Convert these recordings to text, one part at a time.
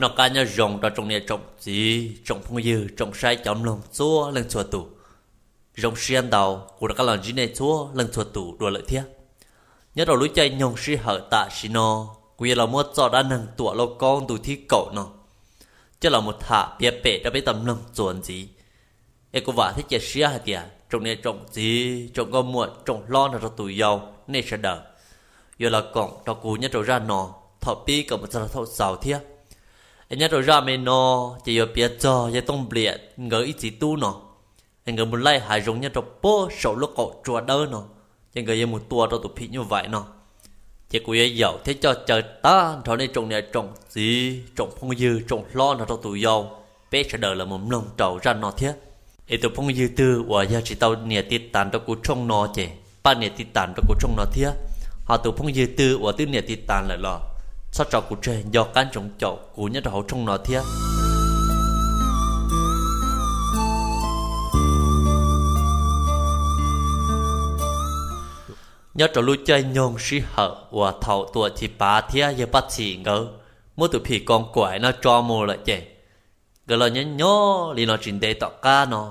Noj qab nyob zoo rau tsoom niam tsoom txiv, tsoom phooj ywg, tsoom saib cov mloog txhua leej txhua tus. Zoo siab ntau kuv rov qab los ntsib nej txhua leej txhua tus dua lawm thiab. Nyob rau lub caij nyoog sij hawm tam sim no, kuv yuav los muab txoj dab neeg Tuam Lauj Kaub ntu thib kaum no coj los mus tham piav pem rau peb tau mloog txuas ntxiv. Es kuv vam thiab cia siab hais tias tsoom niam tsoom txiv, tsoom nkauj muam, tsoom hlob nrog rau tus yau, nej sawv daws yuav los koom rau kuv nyob rau zaj no thaum pib kom mus txog rau thaum xaus thiab. Es nyob rau zaj me no ces yuav piav txog yawg Tooj Npliam nkawd ib txiv tub no, es nkawd mus laij hav zoov nyob rau puag saum lub qaum tsua dawb no, ces nkawd yuav mus tua rau tus phim nyuj vais no. Ces kuv yuav yaum thiab coj caw tag nrho nej tsoom niam tsoom txiv, tsoom phooj ywg, tsoom hlob nrog rau tus yau, peb sawv daws los mus mloog rau zaj no thiab. Es tus phooj ywg twg uas yog tsis tau nias tiv tas rau kuv tshooj no ces pab nias tiv tas rau kuv tshooj no thiab. Ho tus phooj ywg twg uas twb nias tiv tas lawm los txhob tso kuv tseg, nco qab ntsoov caum kuv nyob rau hauv tshooj no thiab. Nyob rau lub caij nyoog sij hawm uas thaum Tuam Chiv Pav thiab yawg Paj Txhim nkawd muab tus phim koos kuam no tso mus lawm ces nkawd los nyob nyob li no tsis ntev tom qab no,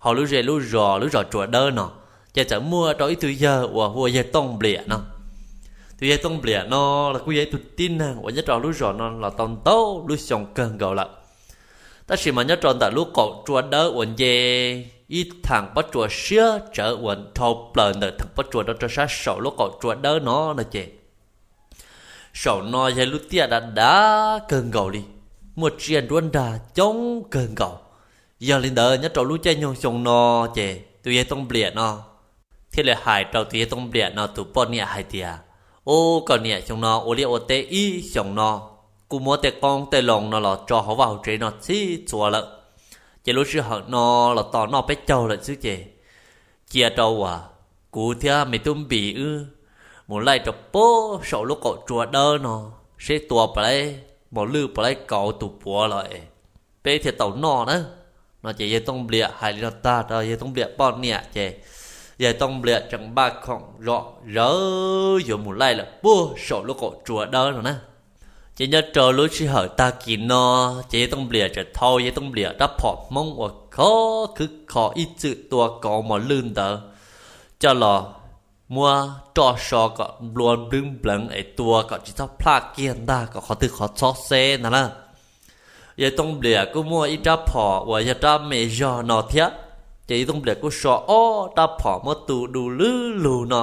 hauv lub zej lub zos, lub zos Tsua Dawb no, ces txawm muaj rau ib tug yawg uas hu ua yawg Tooj Npliam no. Tus yawg Tooj Npliam no los kuj yog ib tug tib neeg uas nyob rau lub zos no los tau ntau lub xyoo kawg nkaus lawm. Tab sis mas nyob rau ntawm lub qaum tsua dawb uas nce ib theem pob tsuas siab tsawv uas dhau plaws ntawm theem pob tsuas rau rau sab saum lub qaum tsua dawb no no ces, saum no yog lub tiaj dav dav kawg nkaus li, muaj tsiaj nruab nrag coob kawg nkaus. Yog li ntawd nyob rau lub caij nyoog xyoo no ces tus yawg Tooj Npliam no thiaj li hais rau tus yawg Tooj Npliam no tus poj niam hais tias, Ub, koj niam, xyoo no ua liaj ua teb ib xyoos no kuj muab tej qoob tej loo no los tso hauv vaj hauv tsev no txhij txhua lawm, ces lub sij hawm no los tos noj peb caug lawm xwb ces cia rau uas kuv thiab me tub Npis wb mus laij rau puag saum lub qaum tsua dawb no, seb tua puas laib, mos lwj puas laib kauv tus puav los es peb thiaj tau noj na. No ces yawg Tooj Npliam hais li no tag rau yawg Tooj Npliam poj niam ces yawg Tooj Npliam tseem npaj khoom zom zaws yuav mus laij lawm puag saum lub qaum tsua dawb no na. Ces nyob rau lub sij hawm tag kis no ces yawg Tooj Npliam tseem thau yawg Tooj Npliam rab phom Hmoob uas khov khwb kho ib txwm tua kauv mos lwj ntawd coj los muab roj so kom nplua nplwb npleev es tua kom tsis txhob plaj kiag ntag, kom qhov twg qhov txhob xeb ntag na. Yawg Tooj Npliam kuj muaj ib rab phom uas yog rab me zog no thiab, ces yawg Tooj Npliam kuj so ob rab phom muab tu du lwb lug no.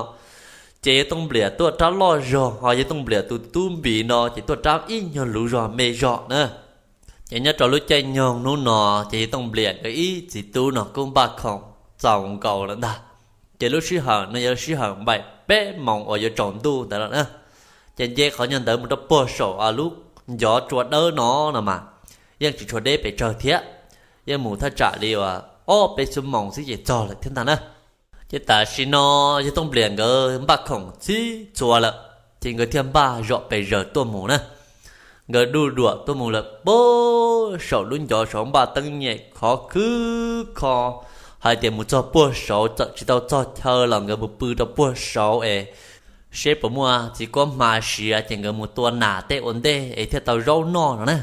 Ces yawg Tooj Npliam tuaj rab loj zog, ho yawg Tooj Npliam tus tub Npis no ces tuaj rab ib nyuag luv zog me zog na. Ces nyob rau lub caij nyoog hnub no ces yawg Tooj Npliam nkawd ib txiv tub no kuj npaj khoom txaus nkaus lawm ntag. Ces lub sij hawm no yog sij hawm npaim peb moos uas yuav tsaus ntuj ntawd lawm na. Ces nce qhov nyuag ntawd mus rau puag saum lub ncov tsua dawb no no mas yeej tsis tshua deb pes tsawg thiab, yeej mus thaj tsam li uas ob peb xuab moos xwb ces txog lawm thiab ntag na. Ces tam sim no yawg Tooj Npliam nkawd npaj khoom txhij txhua lawm, ces nkawd thiaj npaj zom pes zaws tuaj mus na. Nkawd duj duam tuaj mus lawm puag saum lub ncov saud, npaj teeb nyem khov khwb kho hais tias mus txog puag saud, txawm tsis tau txog chaw los nkawd mus pw rau puag saud es seb puas muaj txiv kuab hma siav ces nkawd mus tua nas tej ua ntej es thiaj tau zaub noj no na.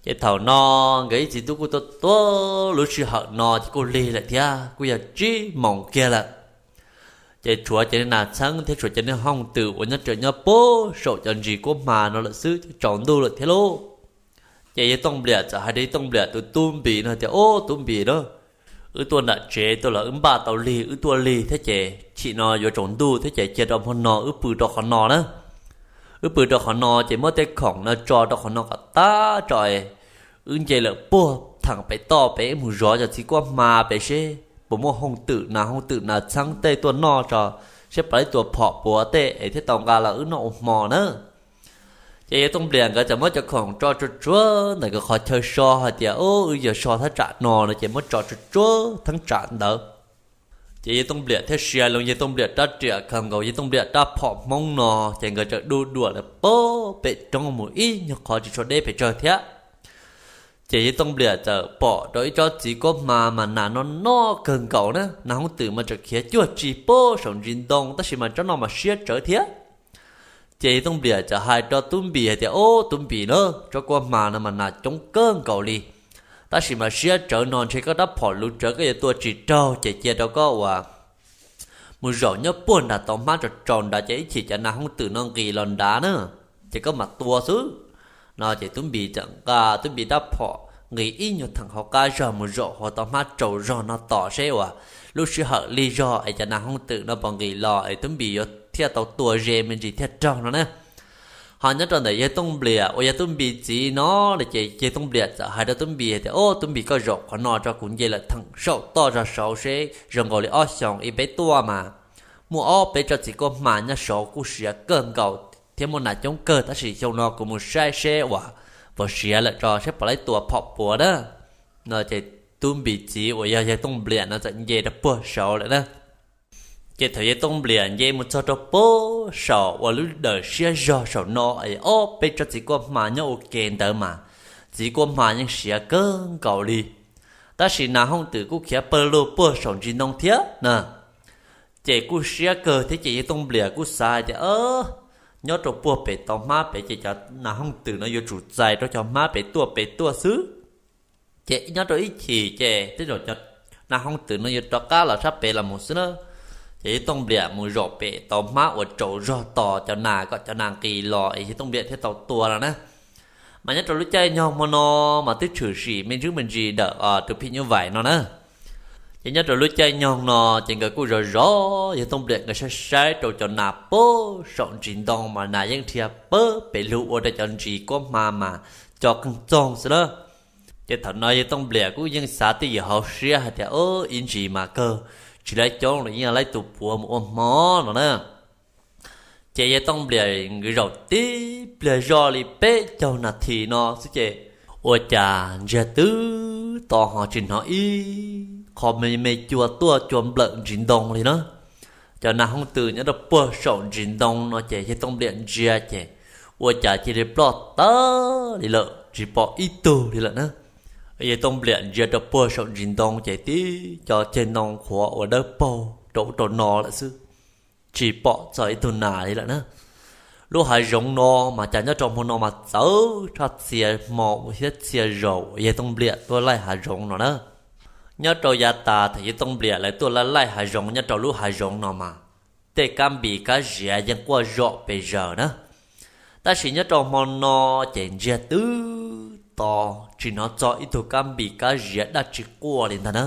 Ces thaum no nkawd ib txiv tub kuj tuaj tuaj, lub sij hawm no ces kuj lig lawm thiab, kuj yog tsib moos kiag lawm. Ces tshuav cov niag nas txheeb thiab tshuav cov niag hooj twm uas nyob raws nyob puag saum cov ntsis kuab hma no lawm xwb ces tsaus ntuj lawm thiab lauj. Ces yawg Tooj Npliam txawm hais rau yawg Tooj Npliam tus tub Npis no tias, Ub, tub Npis na, wb tuaj nram tsev tuaj los wb npaj tau lig, wb tuaj lig thiab ces chim no yuav tsaus ntuj thiab ces cia rau hmo no wb pw rau qhov no na. Wb pw rau qhov no ces muab tej khoom no tso rau qhov no kom tag tso es wb nce lawm puag theem pem toj pem, wb mus zov cov txiv kuab hma pem seb puas muaj hooj twm nas, hooj twm nas txheeb tej tuaj noj tso, seb puas laib tua phom puav tej es thiaj tau nqa los wb noj ua hmo na. Ces yawg Tooj Npliam nkawd txawm muab cov khoom tso tsuag tsuag ntawm nkawd qhov chaw so hais tias, Ub, wb yuav so thaj tsam no no ces muab tso tsuag tsuag thaj tsam ntawd. Ces yawg Tooj Npliam thiaj sia loo yawg Tooj Npliam rab riam khaws nkaus yawg Tooj Npliam rab phom Hmoob no, ces nkawd txawm duj duam lawm puag pem roob mus ib nyuag qhov tsis tshua deb pes tsawg thiab. Ces yawg Tooj Npliam txawm pom rau ib tsob txiv kuab hma mas nas noj noj kawg nkaus na, nas hooj twm mas tseem khiav cuag tsi puag saum ntsis ntoo tab sis mas tsob no mas siab tsawv thiab. Ces yawg Tooj Npliam txawm hais rau Tub Npis hais tias, Ob, Tub Npis na, tsob kuab hma no mas nas coob kawg nkaus li, tab sis mas siab tsawv no ntshe koj rab phom luv tsawv koj yuav tua tsis raug, ces cia rau koj uas mus zaum nyob puag nram tau hmab tsaus tsaus nrad, ces ib chim cov nas hooj twm no nqis los nrad na, ces koj mam tua xwb. No ces Tub Npis txawm nqa Tub Npis rab phom nqis ib nyuag theem hauv qab zog mus zaum hauv tau hmab tsaus zog no tos seb uas lub sij hawm lig zog es cov nas hooj twm no puas nqis los es Tub Npis yuav thiaj tau tua ze me ntsis thiaj raug no na. Ho nyob rau ntawm yawg Tooj Npliam uas yog Tub Npis txiv no, ces yawg Tooj Npliam txawm hais rau Tub Npis tias, Ob, Tub Npis, koj zaum qhov no tso, kuv nce lawm theem saum toj zog saud seb zoo nkaus li ob xyoos ib peb tuaj mas muaj ob peb tsob txiv kuab hma nyob saud kuj siav kawg nkaus thiab muaj nas coob kawg, tab sis xyoo no kuv mus saib seb uas puas siav lawm tso seb puas laib tua phom puav na. No ces Tub Npis txiv uas yog yawg Tooj Npliam no txawm nce rau puag saud lawm na. Ces thaum yawg Tooj Npliam nce mus txog rau puag saum uas lub dawm siab zog saum no es ob peb tsob txiv kuab hma nyob ua ke ntawd mas txiv kuab hma yeej siav kawg nkaus li, tab sis nas hooj twm kuj khiav pawg lug puag saum ntsis ntoo thiab na. Ces kuj siab kawg thiab ces yawg Tooj Npliam kuj xav hais tias, Nyob rau puag pem tau hmab pem ces cov nas hooj twm no yuav tsum txais rau cov hmab pem tuaj pem tuaj xwb. Ces nyob rau ib chim ces tej zaum cov nas hooj twm no yuav rov qab los sab pem los mus xwb na. Ces yawg Tooj Npliam mus zaum pem tau hmab uas tsaus zog tos cov nas kom cov nas nqis los es yawg Tooj Npliam thiaj tau tua no na. Mas nyob rau lub caij nyoog hmo no mas twb tshwm sim me ntsis me ntsis ntawm tus phim nyuj vais no na. Ces nyob rau lub caij nyoog no ces nkawd kuj zov zov yawg Tooj Npliam, nkawd saib saib rau cov nas puag saum ntsis ntoo mas nas yeej dhia pawg pes lug ua rau cov ntsis kuab hma mas co qeeg txoog xwb na. Ces thaum no yawg Tooj Npliam kuj yeej xav twj ywm hauv siab hais tias, Ib ntsis mas kawg tsis laib coob los yeej laib tus puav mus ua hmo no na. Ces yawg Tooj Npliam nkawd zaum tib pliag zoj li peb caug nas this no xwb ces ua cas ntsiag twb to ho tsis hnov ib qho me me cua tuaj cua nplawm ntsis ntoo li na. Cov nas hooj twm nyob rau puag saum ntsis ntoo no ces yawg Tooj Npliam ntsia ces ua cas cia li ploj tag li lawm, tsis pom ib tug li lawm na. Yawg Tooj Npliam ntsia rau puag saum ntsis ntoo ces tib co ceg ntoo qhuav ua dawb paug rau ub rau no lawm xwb, tsis pom txog ib tug nas li lawm na. Lub hav zoov no mas cas nyob rau hmo no mas txawv tshaj txhia hmo thiab txhia zaus yawg Tooj Npliam tuaj laij hav zoov no na. Nyob rau yav tas thaum yawg Tooj Npliam lawv tuaj laij laij hav zoov nyob rau lub hav zoov no mas tej kab npis kab ziav yeej quaj zom pes zaws na. Tab sis nyob rau hmo no ces ntsiag twb to, tsis hnov txog ib tug kab npis kab ziav dab tsi quaj li ntag na.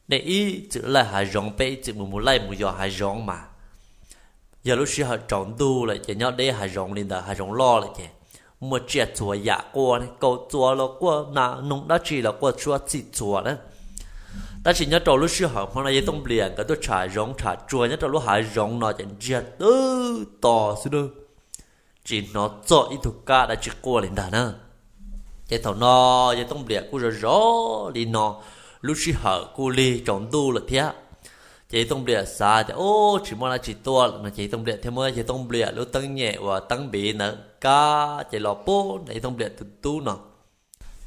Nej ib txwm laij hav zoov, peb ib txwm mus mus laij mus yos hav zoov mas yog lub sij hawm tsaus ntuj lawm ces nyob deb hav zoov li ntawd, hav zoov loj lawm ces muaj tsiaj txhua yam quaj, kaus txuas los quaj, nas noog dab tsi los quaj suab txhij txhua na. Tab sis nyob rau lub sij hawm hmo no yawg Tooj Npliam nkawd tuaj tsham zoov tsham tsuag nyob rau lub hav zoov no ces ntsiag twb to xwb na, tsis hnov txog ib tug kab dab tsi quaj li ntag na. Ces thaum no yawg Tooj Npliam kuj zov zov li no, lub sij hawm kuj lig tsaus ntuj lawm thiab. Ces yawg Tooj Npliam xav tias, Ub, tsis muaj dab tsi tuaj lawm no ces yawg Tooj Npliam thiaj muab yawg Tooj Npliam lub teeb nyem uas teeb npiv ntawd kab ces los pub ntawm yawg Tooj Npliam tus tub no.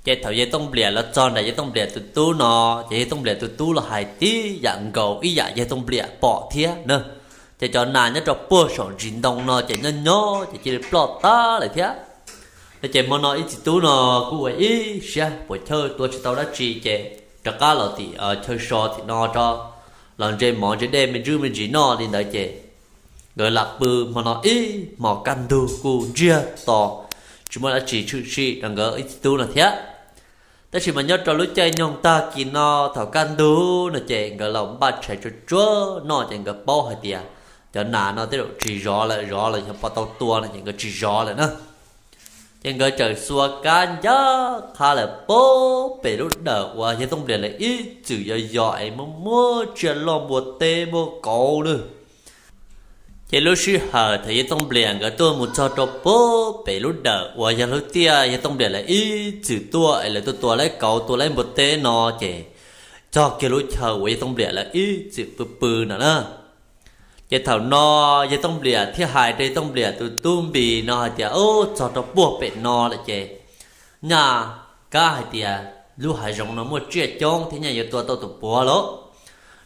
Ces thaum yawg Tooj Npliam los txog ntawm yawg Tooj Npliam tus tub no, ces yawg Tooj Npliam tus tub los hais tib yam nkaus ib yam yawg Tooj Npliam pom thiab na. Ces cov nas nyob rau puag saum ntsis ntoo no ces nyob nyob ces cia li ploj tag lawm thiab. Ces hmo no ib txiv tub no kuj ua ib siab puas chawj tua tsis tau dab tsi ces rov qab los tim chaw so tim no rau, los ntse mov ntse dej me ntsis me ntsis noj li ntawd ces nkawd lam pw hmo no ib hmos kaj ntug kuj ntsiag to, tsis muaj dab tsi tshwm sim rau nkawd ib txiv tub no thiab. Tab sis mas nyob rau lub caij nyoog tag kis no thaum kaj ntug no ces nkawd los npaj tshais tsuag tsuag noj ces nkawd paub hais tias cov nas no tej zaum tsis zov lawm, zov los yog puas tau tua no ces nkawd tsis zov lawm na. Ces nkawd txawm xuas kab ncaj qha lawm puag pem lub dawm uas yawg Tooj Npliam lawv ib txwm yos yos es muaj muaj tsiaj loj npua teb muaj kauv lawm. Ces lub sij hawm thaum yawg Tooj Npliam nkawd tuaj mus txog rau puag pem lub dawm uas yog lub tiaj yawg Tooj Npliam lawv ib txwm tuaj es lawv tuaj tua laib kauv tua laib npua teb no ces txog kiag lub chaw uas yawg Tooj Npliam lawv ib txwm pw pw no na. Ces thaum no yawg Tooj Npliam thiaj hais rau yawg Tooj Npliam tus tub Npis no hais tias, Ub, txog rau puag pem no lawm ces nyaj kab hais tias lub hav zoov no muaj tsiaj coob thiab nyaj yuav tua tau tus puav lauj.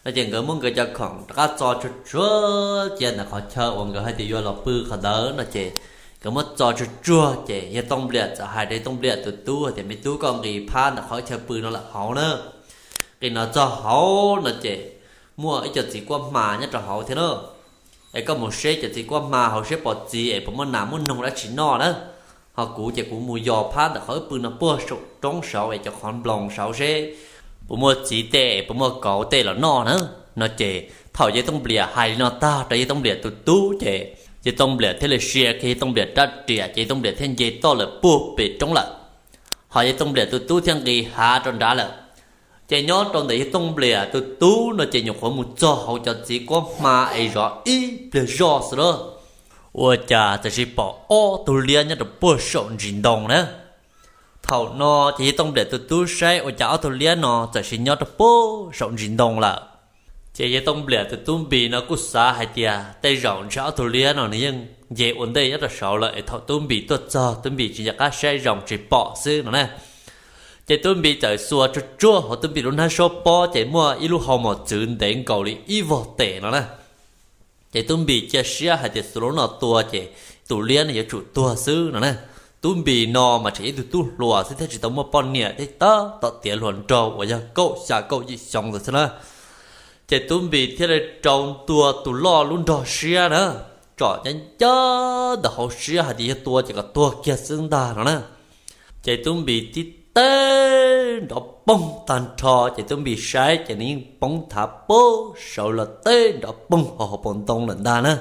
No ces nkawd muab nkawd cov khoom rov qab txo tsuag tsuag cia ntawm qhov chaw uas nkawd hais tias yuav los pw qhov ntawd no ces nkawd muab txo tsuag tsuag ces yawg Tooj Npliam txawm hais rau yawg Tooj Npliam tus tub tias, Me tub, koj nqis phab ntawm qhov chaw pw no lawm hauv na, nqis no txog hauv no ces muaj ib co txiv kuab hma nyob rau hauv thiab na. Es koj mus seb cov txiv kuab hma hauv seb pom txiv es puas muaj nas muaj noog dab tsi noj na. Ho kuv ces kuv mus yos phab ntawm qhov wb pw no puag saum roob saud es cov qhov nploos saud seb puas muaj txiv tej es puas muaj kauv tej los noj na. No ces thaum yawg Tooj Npliam hais li no tag rau yawg Tooj Npliam tus tub ces yawg Tooj Npliam thiaj li sia kiag yawg Tooj Npliam rab riam ces yawg Tooj Npliam thiaj nce toj lawm puag pem roob lawm. Ho yawg Tooj Npliam tus tub thiaj nqis hav rau nrad lawm. Ces nyob rau ntawm yawg Tooj Npliam tus tub no ces nyuam qhuav mus txog hauv cov txiv kuab hma es zov ib pliag zoj xwb na, ua cas txawm sis pom ob tug liab nyob rau puag saum ntsis ntoo na. Thaum no ces yawg Tooj Npliam tus tub saib ua cas ob tug liab no txawm sis nyob rau puag saum ntsis ntoo lawm. Ces yawg Tooj Npliam tus tub Npis no kuj xav hais tias tej zaum ntshe ob tug liab no nws yeej nce ua ntej nyob rau saud lawm es thaum tub Npis tuaj txog tub Npis tsis nco qab saib zoo tsis pom xwb no na. Ces tub Npis txawm xuas tsuag tsuag hauv tub Npis lub hnab suab pob ces muaj ib lub hau mos txwv ntev nkaus li ib vog tes no na. Ces tub Npis cia siab hais tias xuas lub no tua ces tus liab no yuav tsum tuag xwb no na. Tub Npis no mas tseem ib tug tub hluas xwb thiab tsis tau muaj poj niam thiab tab tom tiav hluas nraug uas yog kaum xya kaum yim xyoo ntawd xwb na. Ces tub Npis thiaj li rau ntua tus loj lub nrog siab na, tsom ncaj ncaj ntawm hauv siab hais tias yog tua ces kom tuag kiag xwb ntag no na. Ces tub Npis tib teb nrov poog tag nrho ces tub Npis saib ces nws yeej poob thav puag saud los teb nrov poog hauv hauv paus ntoo lawm ntag na.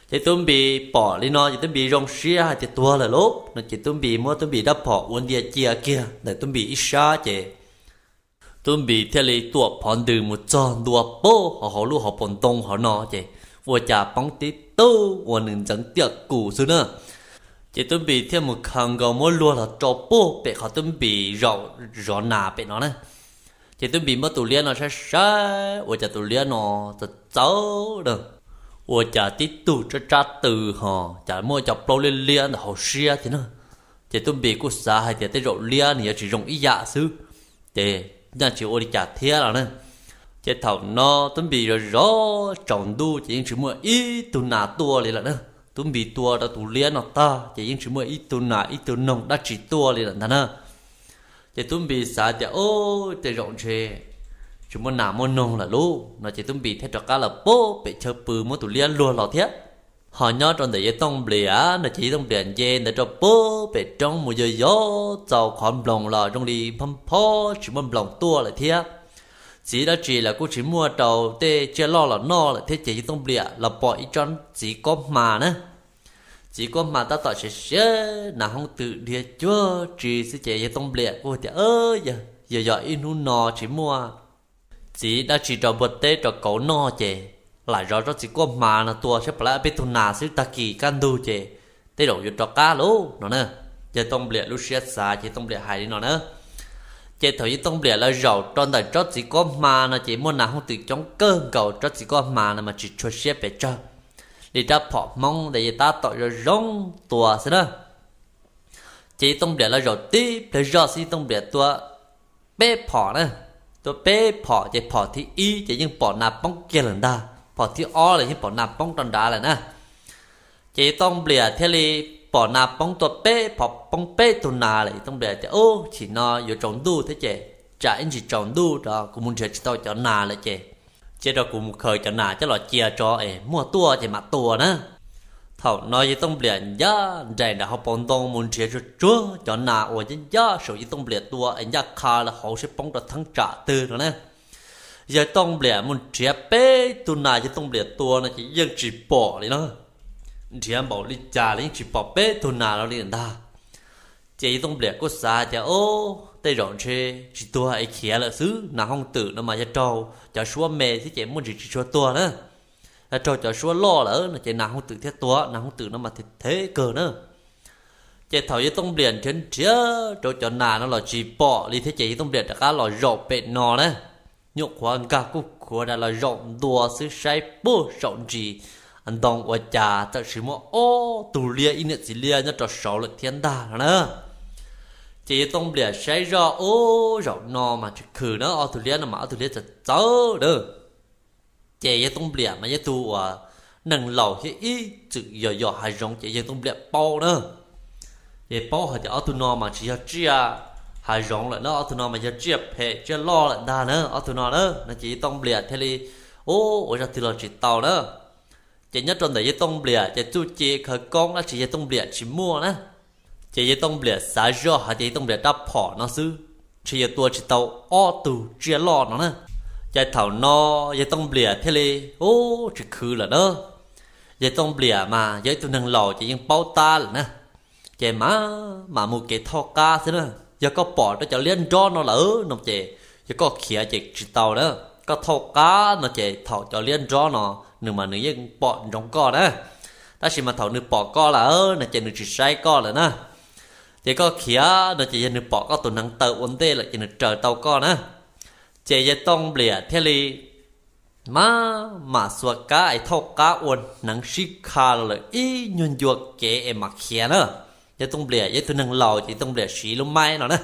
Ces tub Npis pom li no ces tub Npis zoo siab hais tias tuag lawm lauj no ces tub Npis muab tub Npis rab phom ua ntia cia kiag ntawm tub Npis ib sab ces tub Npis thiaj li tuam phov ntws mus txog ntua puag hauv hauv lub hauv paus ntoo hauv no ces ua cas poob tib tug uas nws ntxeev tiaj kus xwb na. Ces tub Npis thiaj mus khaws nkaus muab luag los rau puag pem qhov tub Npis zaum zov nas pem no na. Ces tub Npis muab tus liab no saib saib ua cas tus liab no txawv txawv na, ua cas tib tug tsab tsab tw ho cas muaj cov plaub liab liab ntawm hauv siab thiab na. Ces tub Npis kuj xav hais tias tej zaum liab nws yuav tsis zoo ib yam xwb, ces nyaj tsis ua li cas thiab los na. Ces thaum no tub Npis zov zov tsaus ntuj ces yeej tsis muaj ib tug nas tuaj li lawm na. Tub Npis tua rau tus liab no tag ces yeej tsis muaj ib tug nas ib tug noog dab tsi tuaj li lawm ntag na. Ces tub Npis xav tias, Ub, tej zaum ntshe tsis muaj nas muaj noog lawm lauj no ces tub Npis thiaj rov qab los puag pem chaw pw muab tus liab luag los thiab. Ho nyob rau ntawm yawg Tooj Npliam no ces yawg Tooj Npliam nce ntawd rau puag pem roob mus yos yos txaus qhov nploos los zoo li phob phob tsis muaj nploos tuaj lawm thiab. Txiv dab tsi los kuj tsis muaj rau tej tsiaj loj los noj lawm thiab ces yawg Tooj Npliam los pom ib tsob txiv kuab hma na. Txiv kuab hma tab tom siav siav nas hooj twm dhia cuag tsi xwb ces yawg Tooj Npliam kuj tias, Yog yog ib hnub no tsis muaj txiv dab tsi rau npua teb rau kauv noj ces lam zov tsob txiv kuab hma no tua saib puas tau peb tug nas xwb, tag kis kaj ntug ces tej zaum yuav rov qab lauj no na. Yawg Tooj Npliam lub siab xav ces Tooj Npliam hais li no na. Ces thaum yawg Tooj Npliam lawv zaum rau ntawm tsob txiv kuab hma no ces muaj nas hooj twm coob kawg nkaus, tsob txiv kuab hma no mas tsis tshua siab pes tsawg li rab phom Hmoob ntawd, yawg tab tom zoo zoo tua xwb na. Ces yawg Tooj Npliam lawv zaum tib pliag zoj xwb yawg Tooj Npliam tua peb phom na. Tua peb phom ces phom thib ib ces yeej pom nas poob kiag lawm ntag, phom thib ob los yeej pom nas poob rau nrad lawm na. Ces yawg Tooj Npliam thiaj li pom nas poob tua peb phom poob peb tug nas lawm. Yawg Tooj Npliam tias, Ub, chim no yuav tsaus ntuj thiab ces tsam ib ntsis tsaus ntuj rau kuv mus nrhiav tsis tau cov nas lawm ces cia rau kuv mus khaws cov nas coj los cia tso es muaj tuaj ces mam tua na. Thaum no yawg Tooj Npliam ncaj nraim nram hauv paus ntoo mus nrhiav tsuag tsuag cov nas uas ncaj ncaj saum yawg Tooj Npliam tua es ncaj qha lawm hauv seb poob rau theeb tsam twg no na. Yawg Tooj Npliam mus nrhiav peb tug nas yawg Tooj Npliam tua no ces yeej tsis pom li na. Nrhiav npaum li cas los yeej tsis pom peb tug nas los li ntag. Ces yawg Tooj Npliam kuj xav tias, Ub, tej zaum ntshe tsis tuag es khiav lawm xwb, nas hooj twm no mas yog raug cov suab me thiab ces muaj ntsis tsis tshua tuag na. Yog raug cov suab loj lawm no ces nas hooj twm thiaj tuag, nas hooj twm no mas thev kawg na. Ces thaum yawg Tooj Npliam nrhiav nrhiav rau cov nas no los tsis pom li thiab ces yawg Tooj Npliam rov qab los zaum pem no na. Nyuam qhuav nkag kuj khuav ras los zaum ntua xwb saib puag saum ntsis ntoo ua cas txawm sis muaj ob tug liab ib niam txiv liab nyob rau saud lawm thiab ntag no na. Ces yawg Tooj Npliam saib zoj, Ub, zaum no mas tsis khwm na, ob tug liab no mas ob tug liab txawv txawv na. Ces yawg Tooj Npliam mas yog ib tug uas neeg laus thiab ib txwm yos yos hav zoov ces yawg Tooj Npliam paub na. Ces paub hais tias ob tug no mas tsis yog tsiaj hav zoov lawm na, ob tug no mas yog tsiaj phem tsiaj loj lawm ntag na ob tug no na. No ces yawg Tooj Npliam thiaj li, u, ua zaj twg los tsis tau na. Ces nyob rau ntawm yawg Tooj Npliam ces txuj ci khawv koob dab tsi yawg Tooj Npliam tsis muaj na. Ces yawg Tooj Npliam xav zoj hais tias yawg Tooj Npliam rab phom no xwb, ntshe yuav tua tsis tau ob tug tsiaj loj no na. Ces thaum no yawg Tooj Npliam thiaj li, u, tsis khwv lawm na. Yawg Tooj Npliam mas yog ib tug neeg laus ces yeej paub tab lawm na. Ces mam, mam mus kev thauj qab xwb na. Yog koj pom rau cov liab nrob no lawm no ces yog koj khiav ces tsis tau na. Koj thauj qab no ces thaum cov liab nrob no nws mas nws yeej pom ntsoov koj na. Tab sis mas thaum nws pom koj lawm no ces nws tsis saib koj lawm na. Ces koj khiav no ces yog nws pom koj tus hneev taw ua ntej lawm ces nws raws tau koj na. Ces yawg Tooj Npliam thiaj li mam, mam xuas kab es thauj qab ua hneev sib kha los lawm ib nyuag ncua kev es mam khiav na. Yawg Tooj Npliam yog ib tug neeg laus ces yawg Tooj Npliam siv lub maib no na.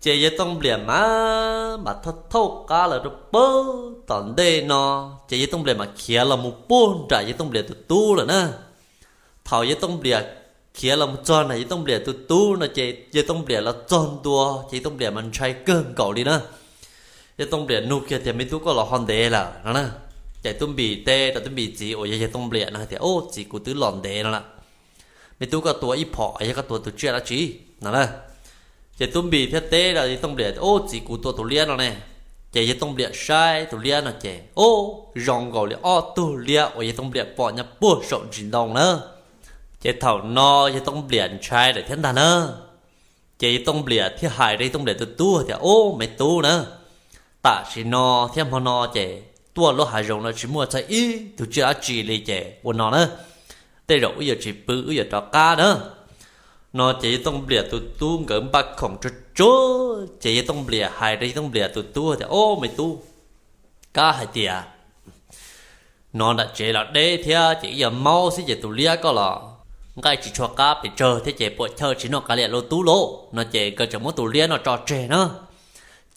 Ces yawg Tooj Npliam mas, mam thauj, thauj qab los rau pem tom ntej no, ces yawg Tooj Npliam mam khiav los mus puag nram yawg Tooj Npliam tus tub lawm na. Thaum yawg Tooj Npliam khiav los mus txog nram yawg Tooj Npliam tus tub no ces yawg Tooj Npliam los txog ntua ces yawg Tooj Npliam mas ntshai kawg nkaus li na. Yawg Tooj Npliam nug kiag tias, Me tub, koj los ho ntev lawm no na? Ces Tub Npis teb rau Tub Npis txiv uas yog yawg Tooj Npliam no hais tias, Ub, txiv, kuv twb los ntev no lawm. Me tub, koj tua ib phom, yog koj tua tus tsiaj dab tsi no na? Ces Tub Npis thiaj teb rau yawg Tooj Npliam, Ub, txiv, kuv tua tus liab no ne. Ces yawg Tooj Npliam saib tus liab no ces, ub, zoo nkaus li ob tug liab uas yawg Tooj Npliam pom nyob puag saum ntsis ntoo na. Ces thaum no yawg Tooj Npliam ntshai lawm thiab ntag na. Ces yawg Tooj Npliam thiaj hais rau yawg Tooj Npliam tus tub tias, Ub, me tub na, tam sim no thiab hmo no ces tuaj lub hav zoov no tsis muaj txog ib tug tsiaj dab tsi li ces ua no na, tej zaum wb yuav tsis pw, wb yuav rov qab na. No ces yawg Tooj Npliam tus tub nkawd npaj khoom tsuag tsuag ces yawg Tooj Npliam hais rau yawg Tooj Npliam tus tub tias, Ub, me tub, kab hais tias hnov nram tsev los deb thiab ces ib yam maub xwb ces tus liab koj los nqaij tsis tshua qab pes tsawg thiab ces puam chawj tsis noj qab liam lauj tub lauj. No ces nkawd tseem muab tus liab no tso tseg na.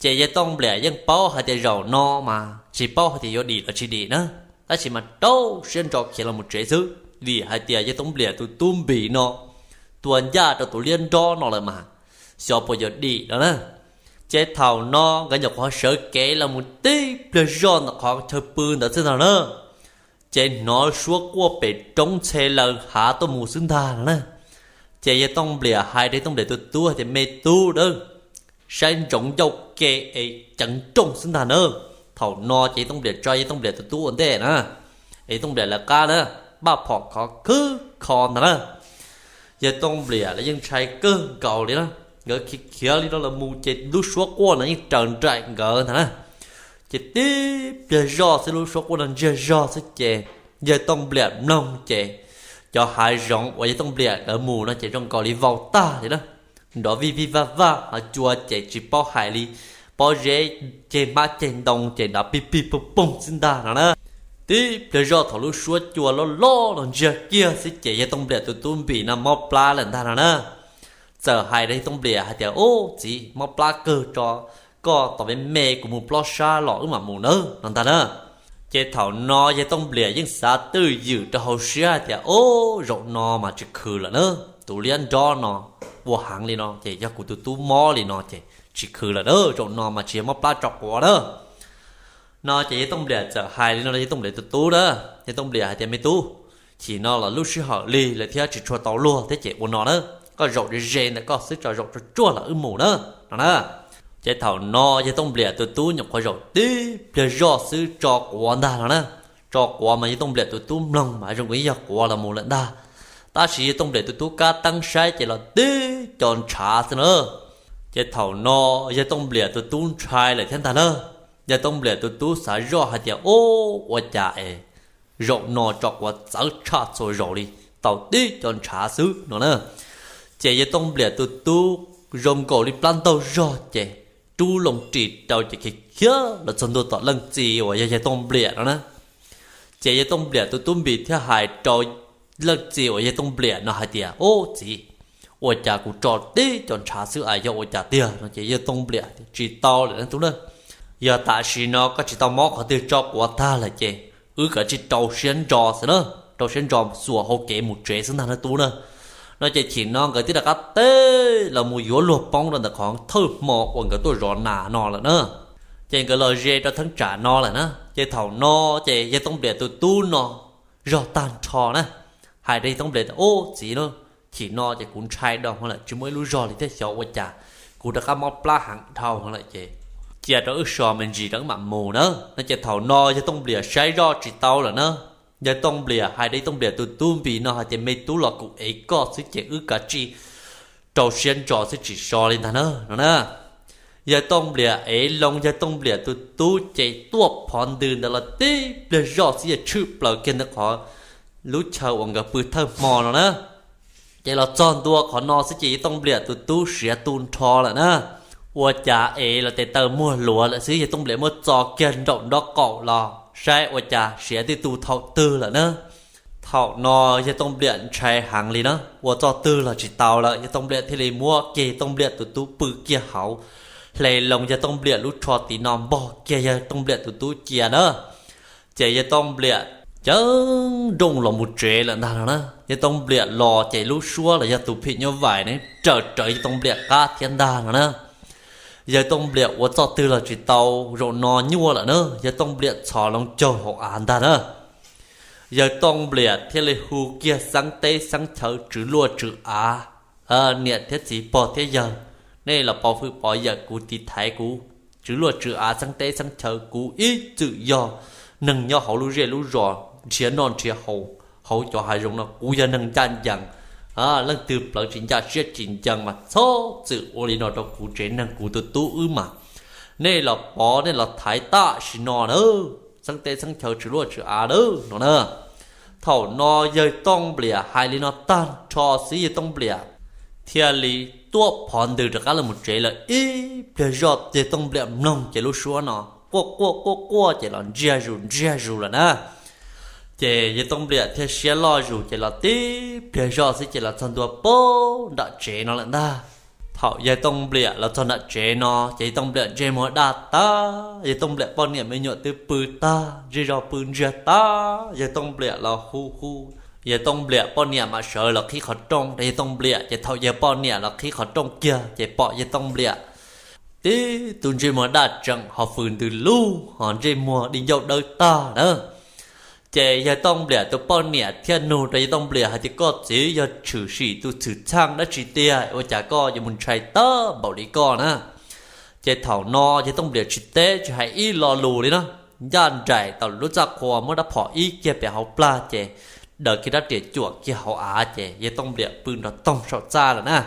Ces yawg Tooj Npliam yeej paub hais tias zaum no mas tsis paub hais tias yuav dim los tsis dim na, tab sis mas rau siab ntso khiav los mus tsev xwb, vim hais tias yawg Tooj Npliam tus tub Npis no tua ncaj rau tus liab nrob no lawm mas xyov puas yuav dim no na. Ces thaum no nkawd nyuam qhuav sawv kev los mus tib pliag zoj ntawm qhov chaw pw ntawd xwb ntag na, ces hnov suab quaj pem roob ntxhe laws hav tuaj mus xwb ntag no na. Ces yawg Tooj Npliam hais rau yawg Tooj Npliam tus tub tias, Me tub, saib ntsoov ncauj ke es ceev nrooj xwb ntag na. Thaum no ces yawg Tooj Npliam tso yawg Tooj Npliam tus tub ua ntej na, es yawg Tooj Npliam lawv qab na, npaj phom khov khwb kho ntag na. Yawg Tooj Npliam los yeej ntshai kawg nkaus li na. Nkawd khiav khiav li no los mus ces lub suab quaj no yeej raws nraim nkawd ntag na. Ces tib pliag zoj xwb lub suab quaj no ntsiag zog xwb ces yawg Tooj Npliam mloog ces cov hav zoov uas yawg Tooj Npliam nkawd mus no ces zoo nkaus li vau tag li na, nrov vij vij vaj vaj, ho cua ces tsis paub hais li, pob zeb ceg hmab ceg ntoo ces nrov pig pig poog poog xwb ntag no na. Tib pliag zoj thaum lub suab cua loj loj no ntsiag kiag xwb ces yawg Tooj Npliam tus tub Npis no mob plab lawm ntag no na. Txawm hais rau yawg Tooj Npliam hais tias, Ub, txiv, mob plab kawg tso, koj tos me me kuv mus plob sab los wb mam mus nawb no ntag na. Ces thaum no yawg Tooj Npliam yeej xav twj ywm rau hauv siab hais tias, Ub, zaum no mas tsis khwv lawm na, tus liab nrob no ua heev li no ces yog kuv tus tub mob li no ces tsis khwv lawm na, zaum no mas tsis yog mob plab tso quav na. No ces yawg Tooj Npliam txawm hais li no rau yawg Tooj Npliam tus tub na. Yawg Tooj Npliam hais tias, Me tub, chim no los lub sij hawm lig lawm thiab tsis tshua tau luag thiab ces ua no na, koj zaum ze ze ntawm koj xwb tso, zaum tsuag tsuag los wb mus na no na. Ces thaum no yawg Tooj Npliam tus tub nyuam qhuav zaum tib pliag zoj xwb tso quav ntag no na. Tso quav mas yawg Tooj Npliam tus tub mloog mas zoo nkaus ib yog quav los mus lawm ntag, tab sis yawg Tooj Npliam tus tub kab teeb saib ces los tib co ntshav xwb na. Ces thaum no yawg Tooj Npliam tus tub ntshai lawm thiab ntag na. Yawg Tooj Npliam tus tub xav zoj hais tias, Ub, ua cas es zaum no tso quav txawv tshaj txhua zaus li, tau tib co ntshav xwb no na. Ces yawg Tooj Npliam tus tub zoo nkaus li plab ntaug zog ces rub loo ris rau ces khiav khiav los txog ntua tom leej txiv uas yog yawg Tooj Npliam no na. Ces yawg Tooj Npliam tus tub Npis thiaj hais rau leej txiv uas yawg Tooj Npliam no hais tias, Ub, txiv, ua cas kuv tso tib co ntshav xwb es yog ua cas tiag no? Ces yawg Tooj Npliam, Tsis tau lawm leej tub na, Yog tam sim no koj tsis tau mob qhov twg tso quav tag lawm ces wb kav tsij rau siab ntso xwb na, rau siab ntso xuas hau kev mus tsev xwb ntag na tub na. No ces chim no nkawd thiaj rov qab teb los mus yuav luag poob rau ntawm qhov thawj hmo uas nkawd tuaj zov nas no lawm na. Ces nkawd los ze rau thaj tsam no lawm na. Ces thaum no ces yawg Tooj Npliam tus tub no zog tag nrho na, hais rau yawg Tooj Npliam tias, Ub txiv na, chim no ces kuv ntshai dhau lawm, tsis muaj ib lub zog li thiab, xyov ua cas kuv rov qab mob plab heev dhau lawm ces cia rau wb so me ntsis rau wb mam mus na. No ces thaum no yawg Tooj Npliam saib zoj tsis tau lawm na. Yawg Tooj Npliam hais rau yawg Tooj Npliam tus tub Npis no hais tias, Me tub, los kuv ev koj xwb ces wb kav tsij rau siab ntso xwb tsis so li ntag na, no na. Yawg Tooj Npliam ev loo yawg Tooj Npliam tus tub ces tuaj phov ntws ntawd los tib pliag zoj xwb yawg tshwm plaws kiag ntawm qhov lub chaw uas nkawd pw thawj hmo no na. Ces los txog ntua qhov no xwb ces yawg Tooj Npliam tus tub siav tu nrho lawm na. Ua cas es los tes taw muag luav lawm xwb, yawg Tooj Npliam muab txo kiag nraum nraub qaum los saib ua cas siav twb tu thaum twg lawm na. Thaum no yawg Tooj Npliam ntshai heev li na, ua txoj twg los tsis tau lawm, yawg Tooj Npliam thiaj li muab kiag yawg Tooj Npliam tus tub pw kiag hauv, hle loo yawg Tooj Npliam lub tsho tiv no npog kiag yawg Tooj Npliam tus tub cia na. Ces yawg Tooj Npliam ceev nrooj los mus tsev lawm ntag no na. Yawg Tooj Npliam los ces lub suab los yog tus phim nyuj vais ne raws rawv yawg Tooj Npliam qab thiab ntag no na. Yawg Tooj Npliam ua txoj twg los tsis tau, zaum no nyuaj lawm na, yawg Tooj Npliam txhos loo caug hauv av ntag na. Yawg Tooj Npliam thiaj li hu kiag xeeb teb xeeb chaw tswv luaj tswv av, Niam thiab txiv pog thiab yawg, nej los pov hwm pov yawm kuv tiv thaiv kuv tswv luaj tswv av xeeb teb xeeb chaw, kuv ib txwm yog neeg nyob hauv lub zej lub zos nrhiav noj nrhiav haus hauv cov hav zoov no, kuv yog neeg ncaj ncees, leej twg plawv tsis ncaj siab tsis ncees mas txhob txwm ua li no rau kuv tsev neeg kuv tus tub wb mas. Nej los pov nej los thaiv tam sim no na, xeeb teb xeeb chaw tswv luaj tswv av na, no na. Thaum no yawg Tooj Npliam hais li no tag nrho xwb yawg Tooj Npliam thiaj li tuaj phov ntws rov qab los mus tsev lawm. Ib pliag zoj yawg Tooj Npliam mloog ces lub suab no quaj quaj quaj quaj ces los ntsiag zus ntsiag zus lawm na. Ces yawg Tooj Npliam thiaj siab loj zus ces los tib pliag zoj xwb ces los txog ntua pem nram tsev no lawm ntag. Thaum yawg Tooj Npliam los txog nram tsev no ces yawg Tooj Npliam ntsej muag daj tag, yawg Tooj Npliam poj niam me nyuam twb pw tag, ntsej zog pw ntsiag tag, yawg Tooj Npliam los hu hu, yawg Tooj Npliam poj niam mam sawv los qhib qhov rooj rau yawg Tooj Npliam. Ces thaum yawg poj niam los qhib qhov rooj kiag ces pom yawg Tooj Npliam tib tug ntsej muag daj tseem ho fws ntws lug ho ntsej muag di ncauj dawb tag na. Ces yawg Tooj Npliam tus poj niam thiaj nug rau yawg Tooj Npliam hais tias, Koj txiv, yog tshwm sim tus xwm txheej dab tsi tiag ua cas koj yuav mus ntshai tag npaum li koj na? Ces thaum no yawg Tooj Npliam tsis teb tsis hais ib lo lus li na, ncaj nraim tau lub txaj qhua muab rab phom ib kiag pem hauv plag ces daws kiag rab riam cuam kiag hauv av ces yawg Tooj Npliam pw nrog toog saum txaj lawm na.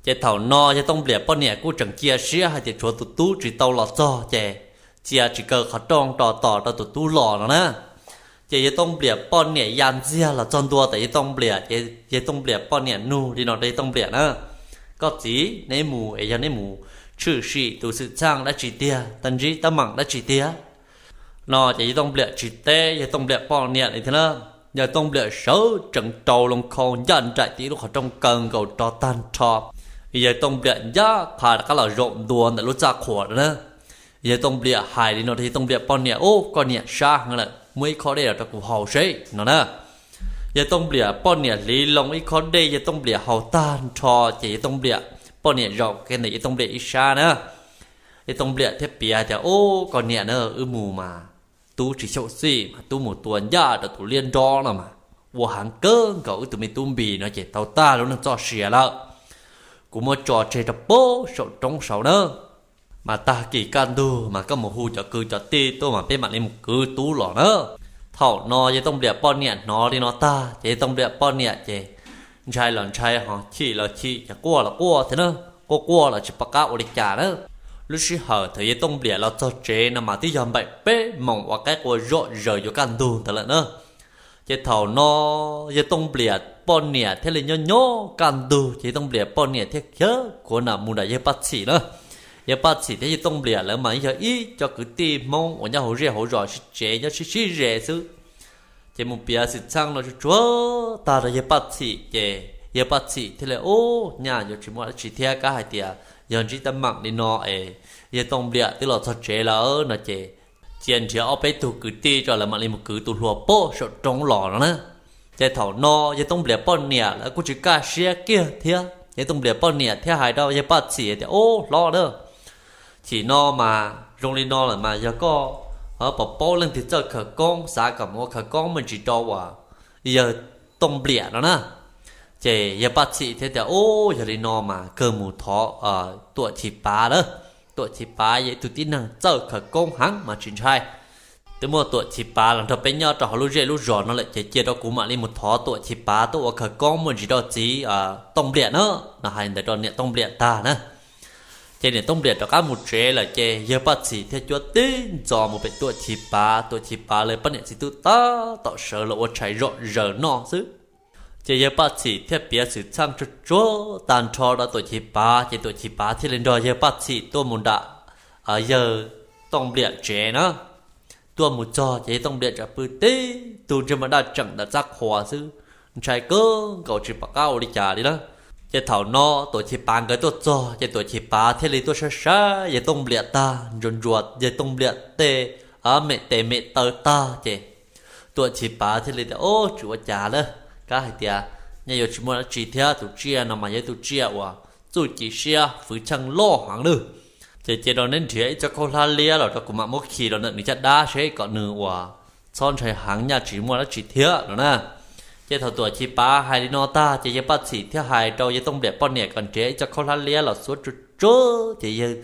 Ces thaum no yawg Tooj Npliam poj niam kuj tseem cia siab hais tias tshuav tus tub tsis tau los txog ces cia tsis kaw qhov rooj ro tos rau tus tub los no na. Ces yawg Tooj Npliam poj niam ya ntxiag los txog ntua tom yawg Tooj Npliam ces yawg Tooj Npliam poj niam nug li no rau yawg Tooj Npliam na, Koj txiv, neb mus es yog neb mus tshwm sim tus xwm txheej dab tsi tiag, tab ntsib teeb meem dab tsi tiag? No ces yawg Tooj Npliam tsis teb yawg Tooj Npliam poj niam li thiab na. Yawg Tooj Npliam sawv tsees rau loo khau ncaj nraim tim lub qhov rooj kaw nkaus rov tag nrho. Yawg Tooj Npliam ncaj qha rov qab los zaum ntua ntawm lub txaj qhua na. Yawg Tooj Npliam hais li no rau yawg Tooj Npliam poj niam, Ub, koj niam sab heev lawm, muab ib khob dej los rau kuv haus seb, no na. Yawg Tooj Npliam poj niam hliv loo ib khob dej yawg Tooj Npliam haus tag nrho ces yawg Tooj Npliam poj niam zaum kiag ntawm yawg Tooj Npliam ib sab na. Yawg Tooj Npliam thiaj piav tias, Ub, koj niam na, wb mus mas tub tsis xyaum xij mas tub mus tua ncaj rau tus liab nrob no mas ua heev kawg nkaus wb tus me tub Npis no ces tau tag lub neej txoj sia lawm. Kuv muab tso tseg rau pem saum roob saud na, mas tag kis kaj ntug mas koj mus hu cov kwv cov tij tuaj mas peb mam li mus kwv tub los na. Thaum no yawg Tooj Npliam poj niam hnov li no tag ces yawg Tooj Npliam poj niam ces ntshai los ntshai ho chim los chim ces quaj los quaj thiab na, quaj quaj los tsis pom qab ua li cas na. Lub sij hawm thaum yawg Tooj Npliam los txog tsev no mas twb yog npaum peb moos uas qaib qua zom zaws yuav kaj ntug ntawd lawm na. Ces thaum no yawg Tooj Npliam poj niam thiaj li nyob nyob kaj ntug ces yawg Tooj Npliam poj niam thiaj khiav khuav nram mus nram yawg Paj Txhim na. Yawg Paj Txhim thiab yawg Tooj Npliam lawv mas yog ib co kwv tij Hmoob uas nyob hauv zej hauv zos sib tsev nyob sib sib ze xwb. Ces mus piav xwm txheej no tsuag tsuag tag rau yawg Paj Txhim ces yawg Paj Txhim thiaj li, Ub, nyaj yuav tsis muaj dab tsi thiab, kab hais tias Yog ntsib teeb meem li no es yawg Tooj Npliam twb los txog tsev lawm no ces cia nrhiav ob peb tug kwv tij rau lawv mam li mus kwv tus hluas pem saum roob los no na. Ces thaum no yawg Tooj Npliam poj niam lawv kuj tsis kaj siab kiag thiab, yawg Tooj Npliam poj niam thiaj hais rau yawg Paj Txhim tias, Ub hlob na, chim no mas zoo li no lawm mas yog koj puas paub leej twg txawj khawv koob, xav kom mus ua khawv koob me ntsis rau uas yawg Tooj Npliam no na. Ces yawg Paj Txhim thiaj tias, Ub, yog li no mas kawg mus thov Tuam Chis Pav lawm. Tuam Chis Pav yog ib tug tib neeg txawj khawv koob heev mas tsis ntshai. Twb muaj Tuam Chis Pav los nrog peb nyob rau hauv lub zej lub zos no lawm ces cia rau kuv mam li mus thov Tuam Chis Pav tuaj ua khawv koob me ntsis rau txiv Tooj Npliam na. No hais ntawd rau niam Tooj Npliam tag na. Ces niam Tooj Npliam rov qab mus tsev lawm ces yawg Paj Txhim thiaj cuab tib ntxov mus pem Tuam Chis Pav. Tuam Chis Pav lawv poj niam txiv tub tab tom sawv los ua tshais zom zaws noj xwb. Ces yawg Paj Txhim thiaj piav xwm txheej tsuag tsuag tag nrho rau Tuam Chis Pav, ces Tuam Chis Pav thiaj li nrog yawg Paj Txhim tuaj mus nram yawg Tooj Npliam tsev na. Tuaj mus txog ces yawg Tooj Npliam tseem pw tib tug ntsej muag daj tseem ntawm txaj qhua xwb, ntshai kawg nkaus tsis pom qab ua li cas li na. Ces thaum no Tuam Chis Pav nkawd tuaj txog ces Tuam Chis Pav thiaj li tuaj saib saib yawg Tooj Npliam tag, ntsuas ntsuas yawg Tooj Npliam tej me tes me taw tag ces Tuam Chis Pav thiaj li tias, Ub, tsis ua cas lawm, kab hais tias nej yuav tsis muaj dab tsi thiab, tus tsiaj no mas yog tus tsiaj uas txuj ci siab fwv cheej loj heev lawm. Ces cia rau neb nrhiav ib co khaub hlab liab los rau kuv mam muab khi rau ntawm nws caj dab seb kom nws uas txhob ntshai heev, nyaj tsis muaj dab tsi thiab no na. Ces thaum Tuam Chis Pav hais li no tag ces yawg Paj Txhim thiaj hais rau yawg Tooj Npliam poj niam kom nrhiav ib co khaub hlab liab los xuab tsuag tsuag ces yawg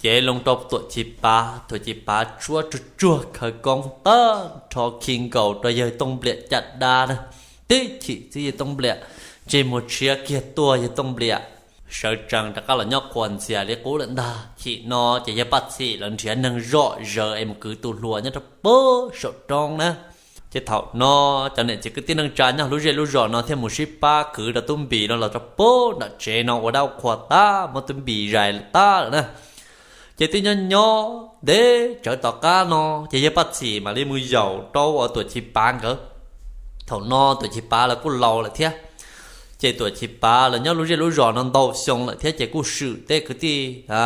cev loo rau Tuam Chis Pav, Tuam Chis Pav tsuab tsuag tsuag khawv koob tag nrho khi nkaus rau yawg Tooj Npliam caj dab na. Tib chim txwb yawg Tooj Npliam ntsej muag tshiab kiag tuaj, yawg Tooj Npliam sawv tsees rov qab los nyob quas ntxias li qub lawm ntag. Chim no ces yawg Paj Txhim lawv nrhiav neeg zom zaws es mus kwv tus hluas nyob rau pem saum roob na. Ces thaum no cov niam txiv kwv tij neej tsa nyob lub zej lub zos no thiaj mus sib pab kwv rau Tub Npis no los rau pem nram tsev no ua dab ua qhua tag, muab Tub Npis zais tag lawm na. Ces twb nyob nyob ntev tsawv tom qab no ces yawg Paj Txhim mam li mus yaum rau uas Tuam Chis Pav nkawd. Thaum no Tuam Chis Pav lawv kuj laus lawm thiab. Ces Tuam Chis Pav lawv nyob lub zej lub zos no ntau xyoo lawm thiab ces kuj swm tej kwv tij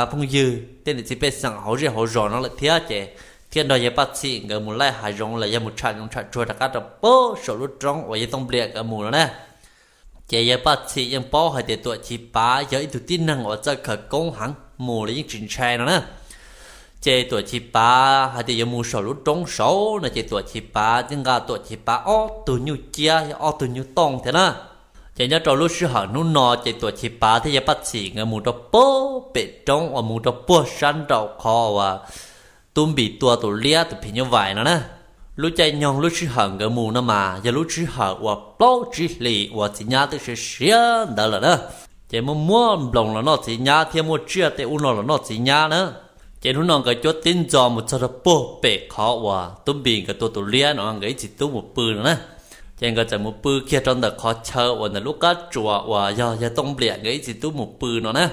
phooj ywg tej niam txiv pej xeem hauv zej hauv zos no lawm thiab ces thiaj nrog yawg Paj Txhim nkawd mus laij hav zoov los yog mus tsham zoov tsham tsuag rov qab rau pem saum lub roob uas yawg Tooj Npliam nkawd mus no na. Ces yawg Paj Txhim yeej paub hais tias Tuam Chis Pav yog ib tug tib neeg uas txawj khawv koob heev, mus los yeej tsis ntshai no na. Ces Tuam Chis Pav hais tias yuav mus saum lub roob saud no ces Tuam Chis Pav thiaj nqa Tuam Chis Pav ob tug nyuj ciab, ob tug nyuj tooj thiab na. Ces nyob rau lub sij hawm hnub no ces Tuam Chis Pav thiab yawg Paj Txhim nkawd mus rau pem pem roob uas mus rau puag sab nraum qhov uas Tub Npis tua tus liab tus phim nyuj vais no na. Lub caij nyoog lub sij hawm nkawd mus no mas yog lub sij hawm uas plaub tsib hlis uas txiv nyab twb siav siav ntawd lawm na. Ces muaj muaj nploos los noj txiv nyab thiab muaj tsiaj tej ub no los noj txiv nyab na. Ces hnub no nkawd cuab tib ntxo mus txog rau puag pem qhov uas Tub Npis nkawd tua tus liab no nkawd ib txiv tub mus pw no na. Ces nkawd txawm mus pw kiag rau ntawm qhov chaw uas ntawm lub qab tsuas uas yog yawg Tooj Npliam nkawd ib txiv tub mus pw no na.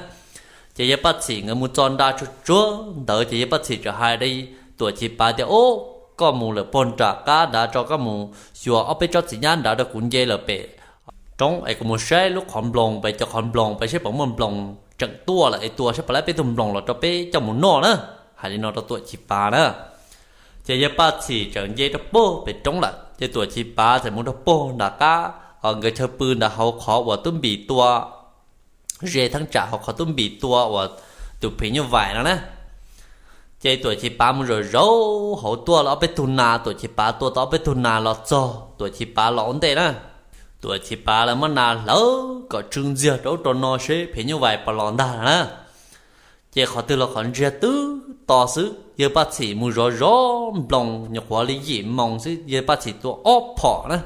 Ces yawg Paj Txhim nkawd mus txog nram tsuag tsuag ntawd ces yawg Paj Txhim txawm hais rau Tuam Chis Pav tias, Ub, koj mus lawm puag nram qab nrad tso, koj mus xyuas ob peb tsob txiv nyab nrad rau kuv nce lawm pem roob es kuv mus saib lub qhov nploos pem, cov qhov nploos pem seb puas muaj nploos tseem tuaj lawm es tua seb puas laib peb tug nploos los rau peb coj mus noj na. Hais li no rau Tuam Chis Pav na. Ces yawg Paj Txhim txawm nce rau puag pem roob lawm ces Tuam Chis Pav txawm mus rau puag nram qab, nkawd chaw pw ntawd hauv qhov uas Tub Npis tua, ze theeb tsam hauv qhov Tub Npis tua uas tus phim nyuj vais no na. Ces Tuam Chis Pav mus zaum zaum hauv tuaj los ob peb tug nas, Tuam Chis Pav tua tau ob peb tug nas los txog Tuam Chis Pav los ua ntej na. Tuam Chis Pav lawv muab nas hlawv kom tsw ntxiag rau ub rau no seb phim nyuj vais puas los ntag na. Ces qhov twg los qhov ntsiag twb to xwb, yawg Paj Txhim mus zov zov nploos nyuam qhuav li yim moos xwb yawg Paj Txhim tua ob phom na.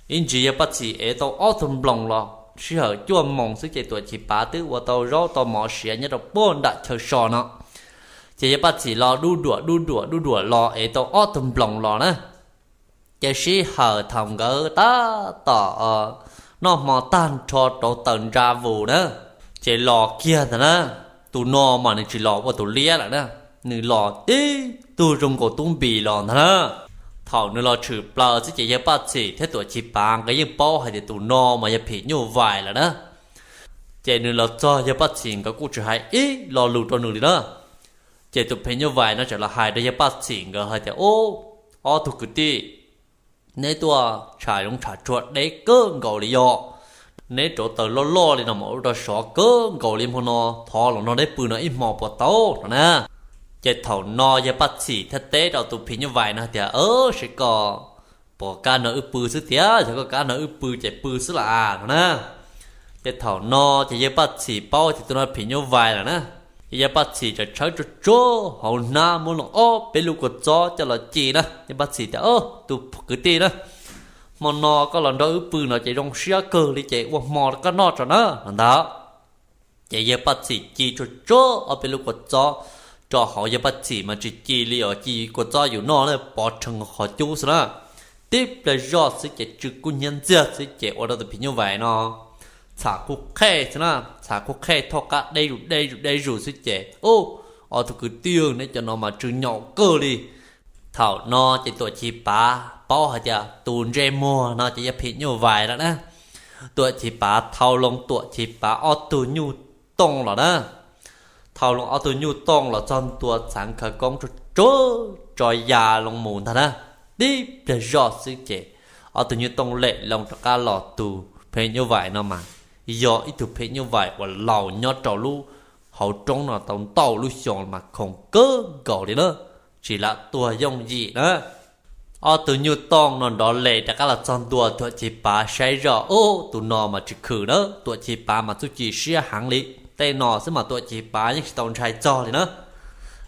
Ib ntsis yawg Paj Txhim ev tau ob tug nploos los sij hawm cuaj moos xwb ces Tuam Chis Pav twb ua tau zaub tau mov siav nyob rau puag nram chaw so no. Ces yawg Paj Txhim los dub duam dub duam dub duam los ev tau ob tug nploos los na. Ces sij hawm thaum nkawd tab tom noj hmo tag nrho rauv taws ntsa vus na, ces los kiag ntag na. Tus no mas nws tsis los ua tus liab lawm na, nws los tib tug zoo nkaus Tub Npis los ntag na. Thaum nws los tshwm plaws xwb ces yawg Paj Txhim thiab Tuam Chis Pav nkawd yeej paub hais tias tus no mas yog phim nyuj vais lawm na. Ces nws los txog yawg Paj Txhim nkawd kuj tsis hais ib lo lus rau nws li na. Ces tus phim nyuj vais no txawm los hais rau yawg Paj Txhim nkawd hais tias, Ub, ob tug kwv tij, neb tuaj tsham zoov tsham tsuag deb kawg nkaus li yog, neb rauv taws loj loj li no mas ua rau sov kawg nkaus li, hmo no thov los nrog neb pw no ib hmo puas tau no na. Ces thaum no yawg Paj Txhim thiaj teb rau tus phim nyuj vais no tias, Seb koj puas kam nrog wb pw xwb tiag, yog koj kam nrog wb pw ces pw xwb las no na. Ces thaum no ces yawg Paj Txhim paub tias tus no phim nyuj vais lawm na. Ces yawg Paj Txhim txawm tshawb tsuag tsuag hauv hnab muab loo ob peb lub kua txob coj los ci na. Yawg Paj Txhim tias, Tus kwv tij na, hmo no koj los nrog wb pw no ces zoo siab kawg li ces ua hmo rau koj noj tso na no ntag. Ces yawg Paj Txhim ci tsuag tsuag ob peb lub kua txob rau hauv, yawg Paj Txhim mas tsis ci li os, ci kua txob yus noj na pov rhees qhov cub xwb na. Tib pliag zoj xwb ces tsw kub hnyiab ntxiag xwb ces ua rau tus phim nyuj vais no txham kuj qhej xwb na, txham kuj qhej thoj qab deb zus deb zus deb zus xwb ces, Ub, ob tug kwv tij, neb cov no mas tsw nyaum kawg li. Thaum no ces Tuam Chis Pav paub hais tias tus ntsej muag no ces yog phim nyuj vais lawm na. Tuam Chis Pav thau loo Tuam Chis Pav ob tug nyuj tooj los na. Thau loo ob tug nyuj tooj los txog ntua txhais khawv koob tsuag tsuag tso ya loo mus ntag na. Tib pliag zoj xwb ces ob tug nyuj tooj lem loo rov qab los, tus phim nyuj vais no mas yog ib tug phim nyuj vais uas laus nyob rau lub hauv roob no tau ntau lub xyoo mas khoom kawg nkaus li na, tsis lam tuag yooj yim na. Ob tug nyuj tooj no nrov lem rov qab los txog ntua, Tuam Chis Pav saib zoj, Ub, tus no mas tsis khwm na, Tuam Chis Pav mas txuj ci siab heev li. Tej no xwb mas Tuam Chis Pav yeej tsis tau ntshai txog li na.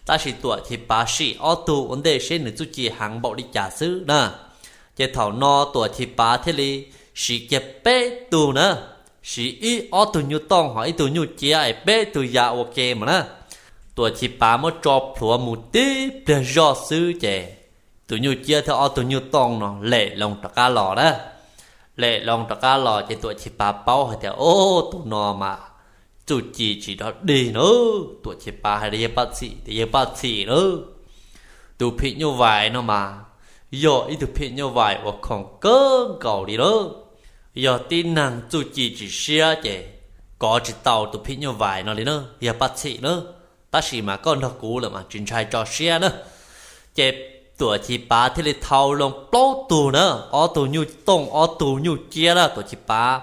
Tab sis Tuam Chis Pav sim ob tug ua ntej seb nws txuj ci heev npaum li cas xwb na. Ces thaum no Tuam Chis Pav thiaj li siv kiag peb tug na, siv ib ob tug nyuj tooj ho ib tug nyuj ciab es peb tug ya ua ke mas na. Tuam Chis Pav muab tso plhuav mus tib pliag zoj xwb ces tus nyuj ciab thiab ob tug nyuj tooj no lem loo rov qab los na. Lem loo rov qab los ces Tuam Chis Pav paub hais tias, Ub, tus no mas txuj ci tsis dog dig na. Tuam Chis Pav hais rau yawg Paj Txhim tias, Yawg Paj Txhim na, tus phim nyuj vais no mas yog ib tug phim nyuj vais uas khoom kawg nkaus li na. Yog tib neeg txuj ci tsis siab ces kov tsis tau tus phim nyuj vais no li na, yawg Paj Txhim na. Tab sis mas koj nrog kuv lawm mas tsis ntshai tso siab na. Ces Tuam Chis Pav thiaj li thau loo plaub tug na, ob tug nyuj tooj ob tug nyuj ciab na, Tuam Chis Pav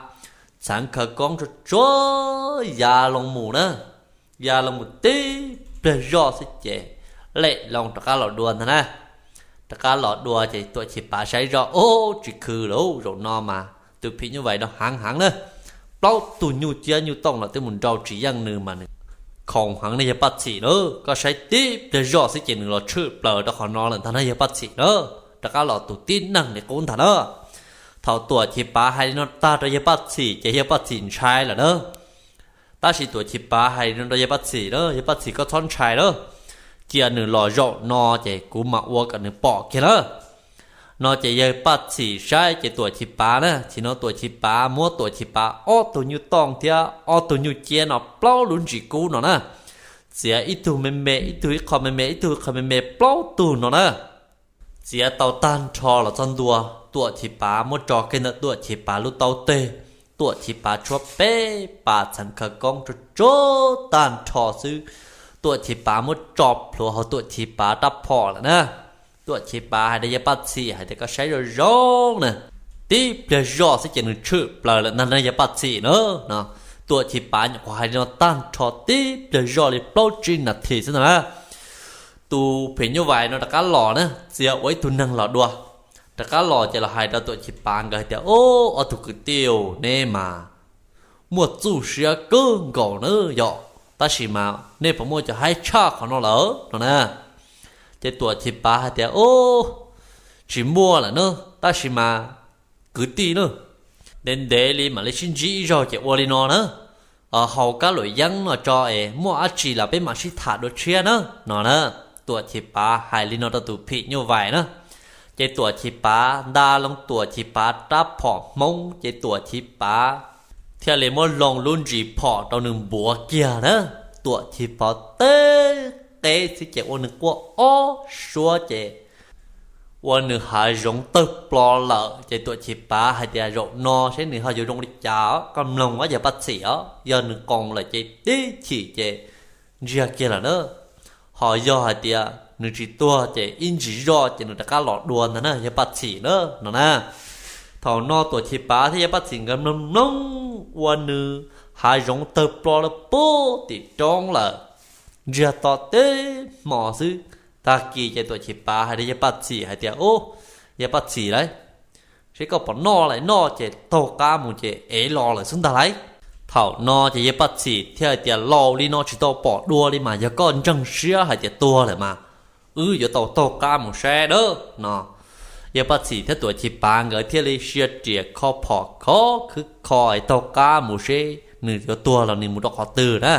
txhais khawv koob tsuag tsuag ya loo mus na. Ya loo mus tib pliag zoj xwb ces lem loo rov qab los dua ntag na. Rov qab los dua ces Tuam Chis Pav saib zoj, Ub, tsis khwm lawm, zaum no mas tus phim nyuj vais no heev heev na. Plaub tug nyuj ciab nyuj tooj los twb mus nrau tsis yeej nws mas nws khoom heev na yawg Paj Txhim na. Koj saib tib pliag zoj xwb ces nws los tshwm plaws rau qhov no lawm ntag na yawg Paj Txhim na. Rov qab los tus tib neeg li qub ntag na. Thaum Tuam Chis Pav hais li no tag rau yawg Paj Txhim ces yawg Paj Txhim ntshai lawm na. Tab sis Tuam Chis Pav hais li no rau yawg Paj Txhim na, Yawg Paj Txhim, koj txhob ntshai na, cia nws los zaum no ces kuv mam ua kom nws pom kiag na. No ces yawg Paj Txhim saib ces Tuam Chis Pav na, thaum no Tuam Chis Pav muab Tuam Chis Pav ob tug nyuj tooj thiab ob tug nyuj ciab no plaub lub ntsis kub no na, txiav ib tug me me, ib tug ib qho me me, ib tug ib qho me me plaub tug no na. Txiav tau tag nrho los txog ntua, Tuam Chis Pav muab tso kiag ntawm Tuam Chis Pav lub taub teg. Tuam Chis Pav tshuab peb pas txhais khawv koob tsuag tsuag tag nrho xwb, Tuam Chis Pav muab tso plhuav hauv Tuam Chis Pav rab phom lawm na. Tuam Chis Pav hais rau yawg Paj Txhim hais tias, koj saib zoo zoo na, tib pliag zoj xwb ces nws tshwm plaws lawm ntag na yawg Paj Txhim na. No, Tuam Chis Pav nyuam qhuav hais li no tag nrho tib pliag zoj li plaub tsib nas this xwb ntag na, tus phim nyuj vais no rov qab los na, txiav ua ib tug neeg los dua. Rov qab los ces los hais rau Tuam Chis Pav nkawd hais tias, o, ob tug kwv tij, neb mas muaj txuj siab kawg nkaus na yom, tab sis mas nej puas muaj cov haib tshaj qhov no lawm no na? Ces Tuam Chis Pav hais tias, o, tsis muaj lawm na, tab sis mas kwv tij na, ntev ntev li mam li sib ntsib ib zaug ces ua li no na, haus kab luam yeeb no tso es muaj dab tsi los peb mam sib tham dua tshiab na, no na. Tuam Chis Pav hais li no rau tus phim nyuj vais na. Ces Tuam Chis Pav nta loo Tuam Chis Pav rab phom Hmoob, ces Tuam Chis Pav thiaj li muab loo lub ntsis phom rau nws npuav kiag na. Tuam Chis Pav teb qeb xwb ces ua nws quaj ob suab ces ua nws hav zoov tawg plo lawm. Ces Tuam Chis Pav hais tias, Zaum no seb nws ho yuav zoo li cas os, koj mloog os yawg Paj Txhim os, yog nws qoos lawm ces tib chim ces ntsiag kiag lawm na. Ho yog hais tias nws tsis tuag ces ib ntsis zoj ces nws rov qab los dua ntag na yawg Paj Txhim na, no na. Thaum no Tuam Chis Pav thiab yawg Paj Txhim nkawd mloog mloog ua nws hav zoov tawg plo lawm puag tim roob lawm, ntsiag to teb hmo xwb. Tag kis ces Tuam Chis Pav hais rau yawg Paj Txhim hais tias, Ub, yawg Paj Txhim lauj, seb koj pom noj lawm, noj ces taug qab mus ces ev los lawm xwb ntag lauj. Thaum no ces yawg Paj Txhim thiaj hais tias, Laus li no tsis tau pom dua li mas yog koj ntseeg siab hais tias tuag lawm mas wb yuav tau taug qab mus saib dab no. Yawg Paj Txhim thiab Tuam Chis Pav nkawd thiaj li sia riam kho phom khov khwb kho es taug qab mus seb nws yuav tuag los nws mus rau qhov twg na.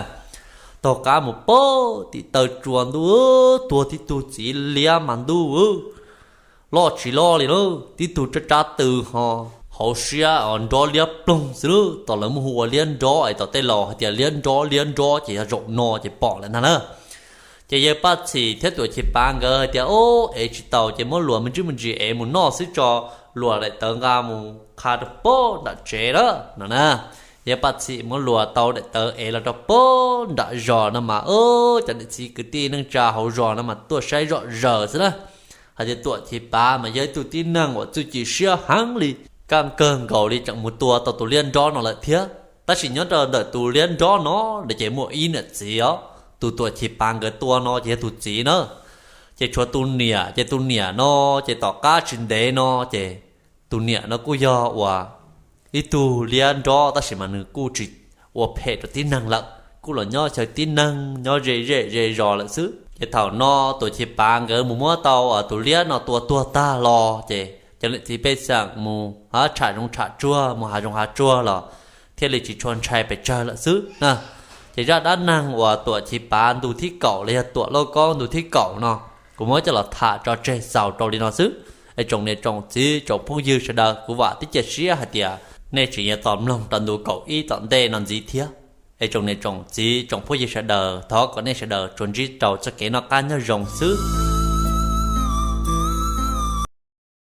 Taug qab mus puag tim taw tsua ntuj, tuag tib tug txiv liab mas ntuj, loj tsis loj li lauj, tib tug rab rab tw ho hauv siab nrov liab ploog xwb lauj. Tom lawv muaj hu ua liab nrov es tom tej laus hais tias liab nrov liab nrov ces yog zaum no ces pom lawm ntag na. Ces yawg Paj Txhim thiab Tuam Chis Pav nkawd hais tias, Ub, ev tsis taus ces muab luas me ntsis me ntsis ev mus noj xwb tso, luas daim tawv nqa mus qha rau puag nram tsev na, no na. Yawg Paj Txhim muab luas tau daim tawv ev los rau puag nram zos no mas, ub, cov niam txiv kwv tij neej tsa hauv zos no mas tuaj saib zom zaws xwb na. Hais tias Tuam Chis Pav mas yog ib tug tib neeg uas txuj ci siab heev li, kaj kawg nkaus li tseem mus tua tau tus liab nrob no lawm thiab. Tab sis nyob rau ntawm tus liab nrob no ces muaj ib niam txiv os, tus Tuam Chis Pav nkawd tua no ces yog tus txiv na. Ces tshuav tus niam, ces tus niam no ces tom qab tsis ntev no ces tus niam no kuj yog uas ib tug liab nrob tab sis mas nws kuj tsis ua phem rau tib neeg lawm, kuj los nyob xyaw tib neeg nyob ze zej ze zos lawm xwb. Ces thaum no Tuam Chis Pav nkawd mus muab tau tus liab no tua tuag tag los ces cov niam txiv pej xeem mus tsham zoov tsham tsuag, mus hav zoov hav tsuag los thiaj li tsis tshua ntshai pes tsawg lawm xwb na. Ces zaj dab neeg uas Tuam Chis Pav ntu thib kaum los yog Tuam Lauj Kaub ntu thib kaum no, kuv muab coj los tham tso tseg xaus rau li no xwb. Es tsoom niam tsoom txiv tsoom phooj ywg sawv daws, kuv vam thiab cia siab hais tias nej tseem yuav tos mloog rau ntu kaum ib tom ntej no ntxiv thiab. Es tsoom niam tsoom txiv tsoom phooj ywg sawv daws, thov kom nej sawv daws tsuas ntsib rau txoj kev noj qab nyob zoo xwb.